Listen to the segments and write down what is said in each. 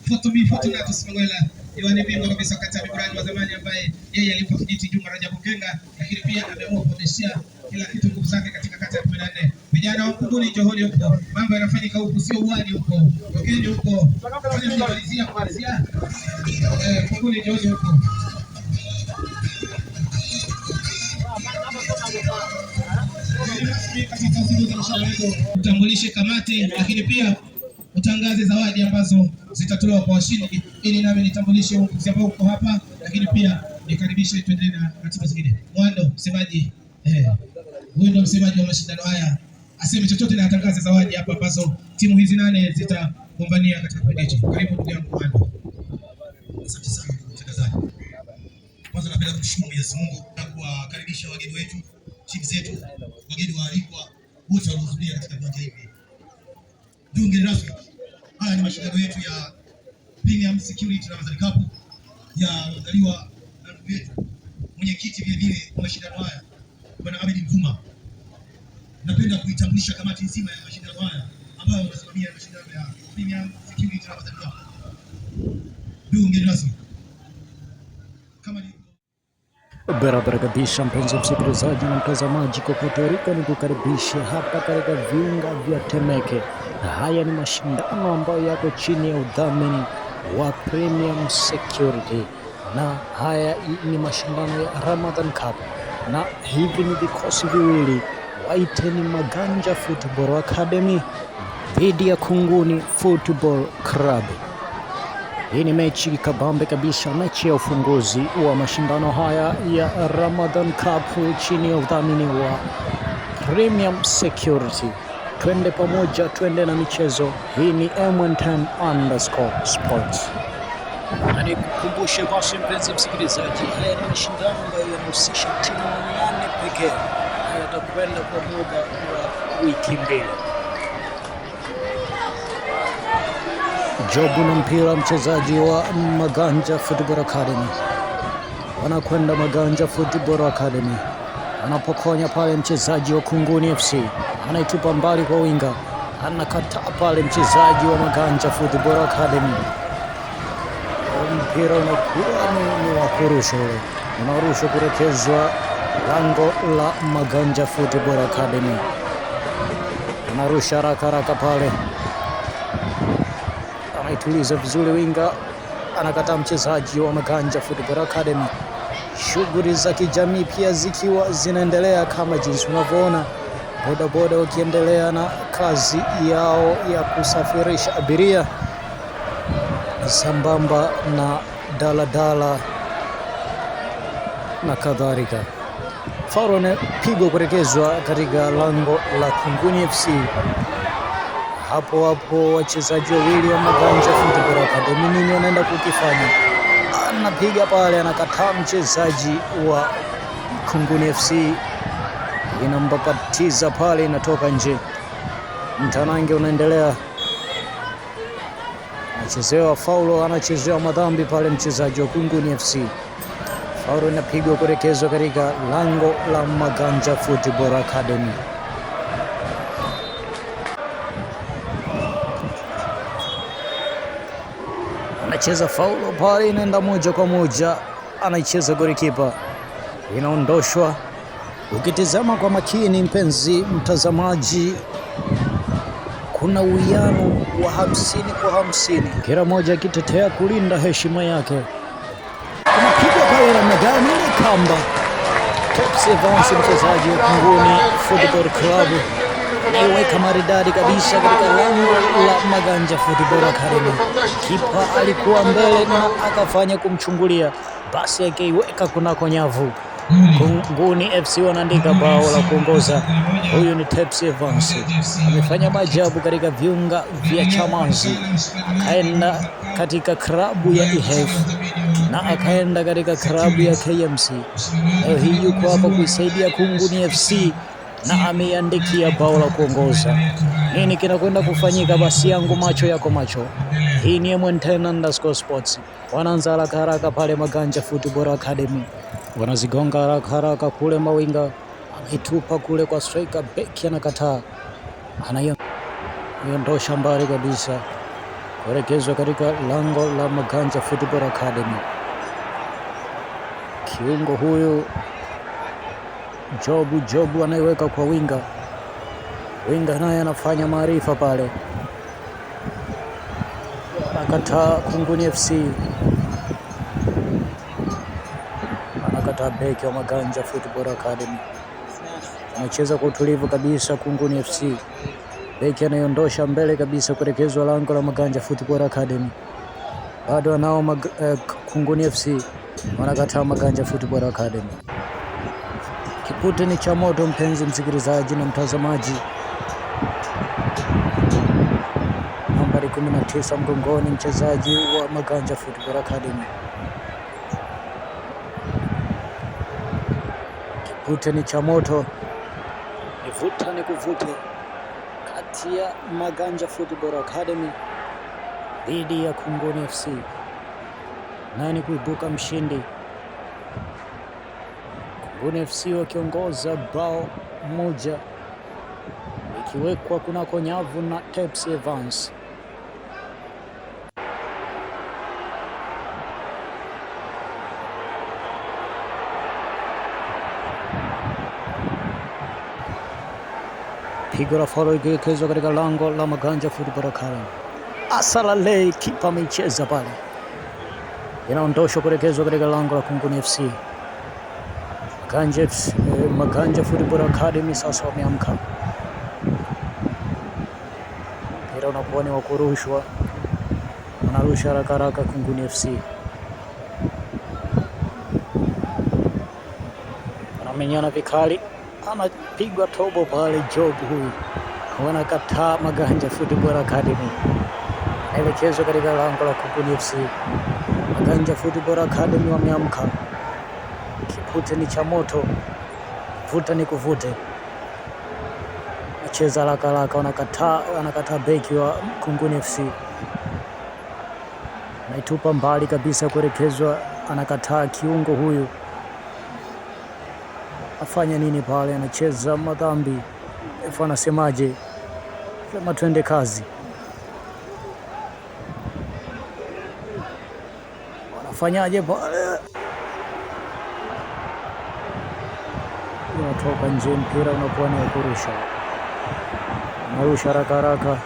Fortumi Fortunatus Mangwela ni bingwa kabisa kati ya Ibrahim wa zamani ambaye yeye alimpa kijiti Juma Rajabu Kenga, lakini pia ameamua kuonyeshia kila kitu nguvu zake katika kata ya 14. Vijana wa Mkunguni njooni huko, mambo yanafanyika huku, sio uani huko, tokeni huko, fanya kumalizia kumalizia, Mkunguni njooni huko. Utambulishe kamati, lakini pia utangaze zawadi ambazo zitatolewa kwa washindi, ili nami nitambulishe ambao uko hapa, lakini pia nikaribishe tuendelee na ratiba zingine. Mwando msemaji, huyu ndo msemaji wa mashindano haya, aseme chochote na atangaze zawadi hapa ambazo timu hizi nane zitagombania katika kipindi hichi. Karibu ndugu yangu Mwando. Asante sana ndugu mtangazaji. Kwanza napenda kumshukuru Mwenyezi Mungu na kuwakaribisha wageni wetu, timu zetu, wageni waalikwa wote waliohudhuria katika viwanja hivi. Ndugu mgeni rasmi, haya ni mashindano yetu ya Premium Security Ramadhan Cup yaliyoandaliwa na ndugu yetu mwenyekiti vile vile wa mashindano haya Bwana Ahmed Mvuma. Napenda kuitambulisha kamati nzima ya mashindano haya ambayo wanasimamia mashindano ya Premium Security Ramadhan Cup. Ndugu mgeni rasmi, kama ni Barabara kabisa, mpenzi msikilizaji na mtazamaji kokote uliko, ni kukaribisha hapa katika viunga vya Temeke. Haya ni mashindano ambayo yako chini ya udhamini wa Premium Security, na haya ni mashindano ya Ramadhan Cup, na hivi ni vikosi viwili, waite ni Maganja Football Academy dhidi ya Kunguni Football Club. Hii ni mechi kabambe kabisa, mechi ya ufunguzi wa mashindano haya ya Ramadhan Cup chini ya udhamini wa Premium Security. Twende pamoja, twende na michezo. Hii ni M10_sports. Na nikukumbushe basi mpenzi msikilizaji, haya ni mashindano ambayo yanahusisha timu 8 pekee na yatakwenda kwa muda wa wiki 2. Jobu na mpira, mchezaji wa Maganja Football Academy, wanakwenda Maganja Football Academy, anapokonya pale mchezaji wa Kunguni FC, anaitupa mbali kwa winga, anakataa pale mchezaji wa Maganja Football Academy. Mpira unakuwa ni wa kurusha, ule unarushwa kurekezwa lango la Maganja Football Academy, anarusha haraka haraka pale, anaituliza vizuri winga, anakataa mchezaji wa Maganja Football Academy. Shughuli za kijamii pia zikiwa zinaendelea kama jinsi unavyoona, bodaboda wakiendelea na kazi yao ya kusafirisha abiria sambamba na daladala na kadhalika. Faulu inapigwa kuelekezwa katika lango la Kunguni FC. Hapo hapo wachezaji wawili wa Maganja Football Academy nini wanaenda kukifanya? Anapiga pale, anakataa mchezaji wa Kunguni FC, inambapatiza pale, inatoka nje. Mtanange unaendelea, anachezewa faulo, anachezewa madhambi pale mchezaji wa Kunguni FC. Faulo inapigwa kuelekezwa katika lango la Maganja Football Academy. Anacheza faulo pale, inaenda moja kwa moja, anaicheza golikipa, inaondoshwa. Ukitizama kwa makini, mpenzi mtazamaji, kuna uwiano wa 50 kwa 50, kila mmoja akitetea kulinda heshima yake. Unapigwa pale namna gani? Ile kamba. Topsy Evans, mchezaji wa Kunguni Football Club, anaiweka maridadi kabisa katika lango la Maganja Football Academy. Kipa alikuwa mbele na akafanya kumchungulia, basi akaiweka kunako nyavu. Kunguni FC wanaandika bao la kuongoza. Huyu ni Tepsi Evans, amefanya maajabu katika viunga vya Chamazi, akaenda katika klabu ya IHF na akaenda katika klabu ya KMC. Leo hii yuko hapa kuisaidia Kunguni FC na ameiandikia bao la kuongoza. Nini kinakwenda kufanyika? Basi yangu macho yako macho. Hii ni M10_sports. Wanaanza haraka haraka pale Maganja Football Academy, wanazigonga haraka haraka kule, mawinga anaitupa kule kwa striker, beki anakataa, anaiondosha mbali kabisa. Kuelekezwa katika lango la Maganja Football Academy. Kiungo huyu Jobu Jobu anaiweka kwa winga, winga naye anafanya maarifa pale, anakataa Kunguni FC, anakataa beki wa Maganja Football Academy. Anacheza kwa utulivu kabisa Kunguni FC. Beki anaiondosha mbele kabisa kuelekezwa lango la Maganja Football Academy. Bado anao Kunguni FC wanakataa Maganja Football Academy. Kipute ni cha moto, mpenzi msikilizaji na mtazamaji. Nambari 19 mgongoni, mchezaji wa Maganja Football Academy. Kipute ni cha moto, nivuta ni kuvute kati ya Maganja Football Academy dhidi ya Kunguni FC. Nani kuibuka mshindi? Kunguni FC wakiongoza bao 1 ikiwekwa kunako nyavu na Tepsi Evans. Pigo la faulo ikielekezwa katika lango la Maganja Football Academy. Asalalei, kipa ameicheza pale, inaondoshwa kuelekezwa katika lango la Kunguni FC. Maganja FC, Maganja Football Academy sasa wameamka. Mpira unakuwa ni wa kurushwa, wanarusha haraka haraka Kunguni FC. Wanamenyana vikali, anapigwa tobo pale Job huyu, wanakataa Maganja Football Academy. Naelekezwa katika lango la Kunguni FC. Maganja Football Academy wameamka. Kipute ni cha moto, vuta ni kuvute. Nacheza haraka haraka, wanakataa beki wa Kunguni FC. Naitupa mbali kabisa kuelekezwa, anakataa kiungo huyu. Afanya nini pale? Anacheza madhambi. Refa anasemaje? Sema twende kazi. Wanafanyaje pale? Unatoka nje, mpira unakuwa ni wa kurusha. Anarusha haraka haraka,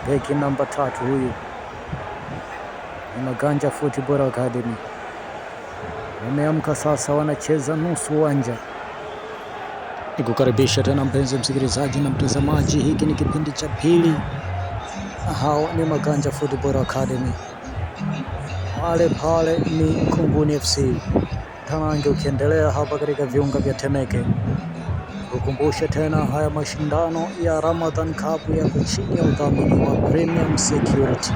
beki namba 3 huyu ni Maganja Football Academy. Wameamka sasa, wanacheza nusu uwanja. Nikukaribisha tena mpenzi msikilizaji na mtazamaji, hiki ni kipindi cha pili. Hao ni Maganja Football Academy, pale pale ni Kunguni FC. Tanange ukiendelea hapa katika viunga vya Temeke. Kukumbusha tena haya mashindano ya Ramadhan Cup yako chini ya udhamini wa Premium Security.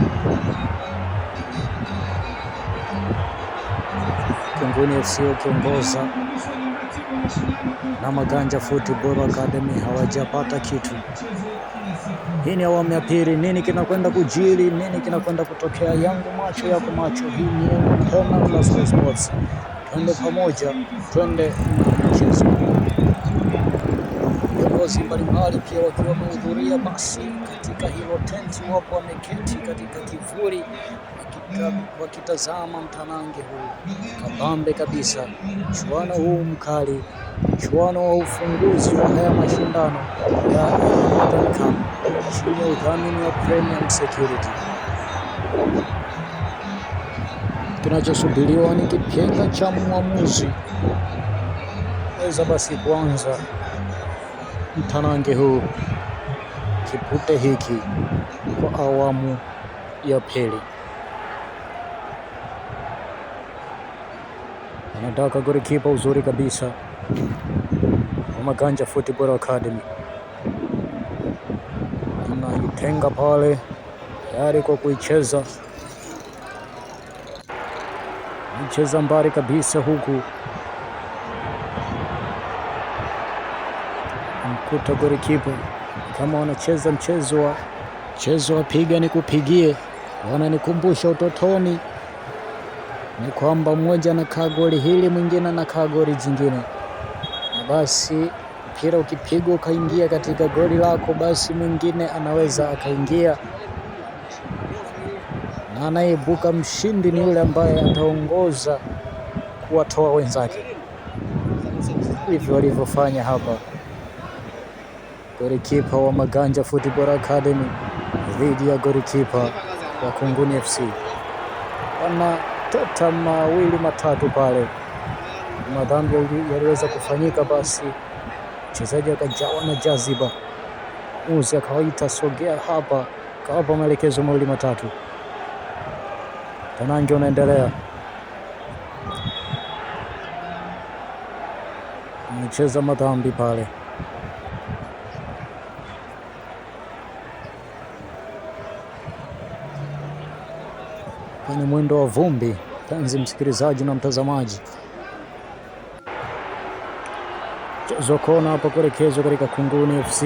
Kunguni FC wakiongoza na Maganja Football Academy hawajapata kitu. Hii ni awamu ya pili. Nini kinakwenda kujiri? Nini kinakwenda kutokea? Yangu macho yako macho. Hii ni Pema Classical Sports. Twende pamoja, twende na mchezo. Viongozi mbalimbali pia wakiwa wamehudhuria basi katika hilo tenti, wapo wameketi katika kivuli wakitazama mtanange huu kabambe kabisa, mchuano huu mkali, mchuano wa ufunguzi wa haya mashindano ya Ramadhan Cup chini ya udhamini wa Premium Security. Kinachosubiriwa ni kipenga cha mwamuzi weza basi kuanza mtanange huu, kipute hiki kwa awamu ya pili. Anataka golikipa uzuri kabisa wa Maganja Football Academy, anaitenga pale tayari kwa kuicheza. Anacheza mbali kabisa huku mkuta golikipa kama wanacheza mchezo wa piga ni kupigie. Wananikumbusha utotoni, ni kwamba mmoja anakaa goli hili, mwingine anakaa goli jingine, na basi mpira ukipigwa ukaingia katika goli lako, basi mwingine anaweza akaingia. na anayeibuka mshindi ni yule ambaye ataongoza kuwatoa wenzake. Hivyo walivyofanya hapa, golikipa wa Maganja Football Academy dhidi ya golikipa wa Kunguni FC, wanateta mawili matatu pale, madhambi yaliweza kufanyika, basi mchezaji akajawa na jaziba, muzi akawaita sogea hapa, akawapa maelekezo mawili matatu. Tanange unaendelea, anacheza madhambi pale. Ni mwendo wa vumbi, mpenzi msikilizaji na mtazamaji. Mchezo kona hapa kuelekezwa katika Kunguni FC,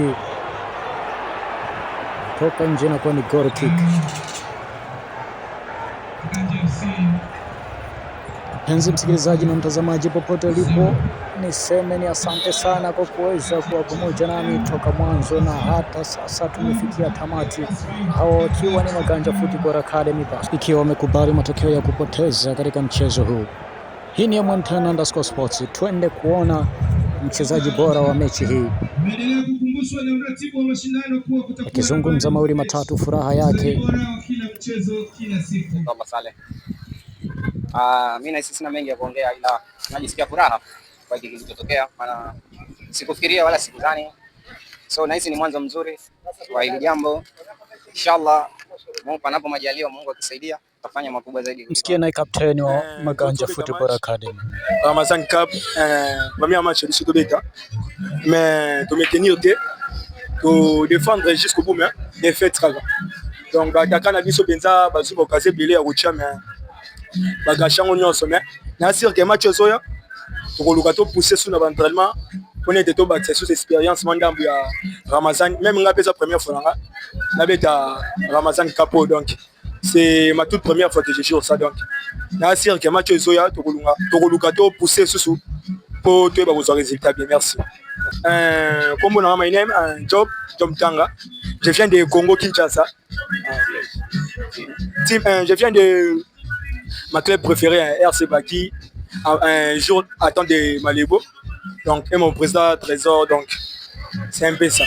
toka nje na kuwa ni goal kick. Maganja FC Mpenzi msikilizaji na mtazamaji, popote ulipo, niseme ni asante sana kwa kuweza kuwa pamoja nami toka mwanzo na hata sasa tumefikia tamati, hawa wakiwa ni Maganja Football Academy, basi ikiwa wamekubali matokeo ya kupoteza katika mchezo huu. Hii ni M10_Sports, twende kuona mchezaji bora wa mechi hii Umeendelea kukumbushwa na mratibu wa mashindano kuwa kutakuwa na akizungumza mawili matatu, furaha yake. bora wa kila mchezo kila siku. Abdallah Saleh. Mimi nahisi sina mengi ya kuongea ila najisikia furaha kwa hiki kilichotokea, maana sikufikiria wala sikudhani, so nahisi ni mwanzo mzuri wa hili jambo. Inshallah, Mungu panapo majaliwa, Mungu akisaidia, tutafanya makubwa zaidi. Msikie naye kapteni wa Maganja Football Academy. Ramazan Cup, premier match biso tobeta, mais tomaintenir te, todéfendre jusqu'au bout, mais défaite kaka. Donc bataka na biso mpenza bazwi baoccasion ebele ya kotia, mais bagâcher yango nyonso. Mais na sûr que match ezoya, tokoluka topousse su na baentraînement mpona ete tobakisa susu expérience mwa ndambo ya Ramazan. Même nga mpe eza première fois na nga nabeta Ramazan Cup oyo, donc c'est ma toute première fois que je joue ça. Donc na sûr que match ezoya, tokoluka topousse susu mpo toyeba kozwa résultat bien. Merci. Kombo na nga, my name Job Job Tanga, je viens de Congo Kinshasa. Team, je viens de ma club préféré, RC Baki, un jour attend de Malebo, donc, et mon président Trésor. Donc c'est un peu ça.